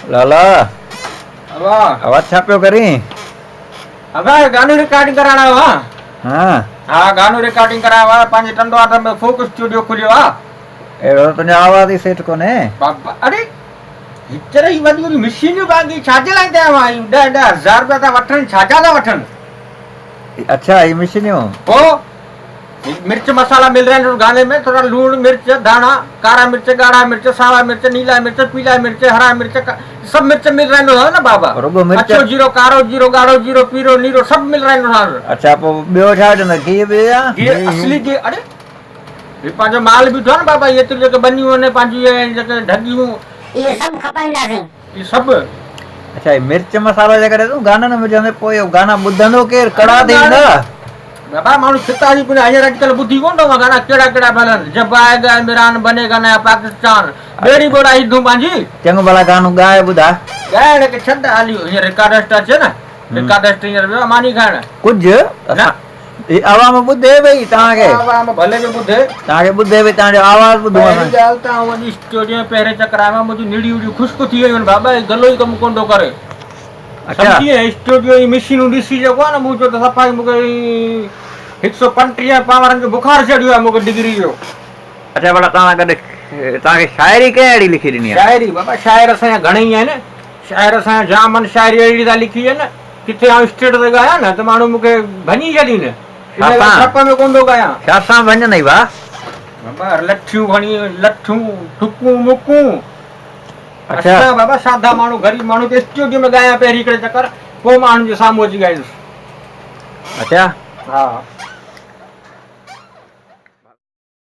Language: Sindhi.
لالا ابا آواز ڇا پيو ڪرين؟ ابا گانو رڪارڊنگ ڪرائڻ آيو آهيان. ها. ها گانو رڪارڊنگ ڪرائڻ آيو آهيان پنهنجي ٽنڊو آدم ۾ فوڪ اسٽوڊيو کليو آ. اهڙو ته تنهنجو آواز ئي سيٽ ڪونهي. بابا اڙي هيتر هي وڏيون وڏيون مشينيون باقي ڇا جي لاء ٿيا آهن ڏهه ڏهه هزار رپيا ٿا وٺن ڇا جا ٿا وٺن. اڇا هي مشينيون. پوء مرچ مسالا مل رهيا آهن گاني ۾ ٿورا لوڻ مرچ ڌاڻا ڪارا مرچ ڳاڙها مرچ ساوا مرچ نيلا مرچ پيلا مرچ هرا مرچ سڀ مرچ مل رهيا آهن نه بابا رڳو مرچ اڇو جيرو ڪارو جيرو ڳاڙهو جيرو پيرو نيرو سڀ مل رهيا آهن. اڇا پوء ٻيو ڇا وجهندا گيهه به يا. گيهه اصلي گيهه اڙي هي پنهنجو مال بيٺو آهي نه بابا ايتريون جيڪي ٻنيون آهن پنهنجون جيڪي ڍڳيون. اهي سڀ کپائينداسين. اهي سڀ. اڇا هي مرچ مصالحا جيڪڏهن تون گانن ۾ وجهندين پوء اهو گانا ٻڌندو ڪير ڪڙا ٿي ويندا. بابا ماڻهو ڇتا ٿي پوندا هينئر اڄڪلهه ٻڌي ڪونه ٿو گانا ڪهڙا ڪهڙا پيا هلن جب آئي گا عمران بني گا نيا پاڪستان ٻيڙي ٻوڙائي ڌون پنهنجي. چڱو ڀلا گانو ڳائي ٻڌاء. ڳائڻ کي ڇڏ هالي هينئر رڪارڊسٽ اچي نه رڪارڊسٽ هينئر ويو آهي ماني کائڻ. ڪجهه نه. هي عوام ٻڌي پئي توهان کي. عوام ڀلي جو ٻڌي. توهان کي ٻڌي پئي توهان جو آواز ٻڌون اسان. پهرين ڳالهه ته آئون وڃي اسٽوڊيو ۾ پهرين چڪر آيو آهيان منهنجون نڙيون وڙيون خشڪ ٿي ويون آهن بابا هي گلو ئي ڪم ڪونه ٿو ڪري. اڇا. سمجهي وئين اسٽوڊيو جي مشينون ڏسي جيڪو آهي نه مون چيو ته صفا ئي مون کي هڪ سو پنٽيهه پاورن جو بخار چڙهي ويو آهي مون کي ڊگري جو. اڇا ڀلا توهان گڏ توهان کي شاعري ڪنهن اهڙي لکي ڏني آهي؟ شاعري بابا شاعر اسان جا گهڻئي آهن شاعر اسان جا جام آهن شاعري اهڙي ٿا لکي وڃن ڪٿي آئون اسٽيج تي ڳايان نه ته ماڻهو مون کي ڀڃي ڇڏين ان لاء ٺپ ۾ ڪونه ٿو ڳايان. ڇا سان ڀڃندئي ڀاء؟ بابا لٺيون کڻي لٺون ٺڪون مڪون. اڇا. اسان بابا سادا ماڻهو غريب ماڻهو ته اسٽوڊيو ۾ ڳايان پهرين هڪڙي چڪر پوء ماڻهن جي سامهون اچي ڳائيندس. اڇا. ها.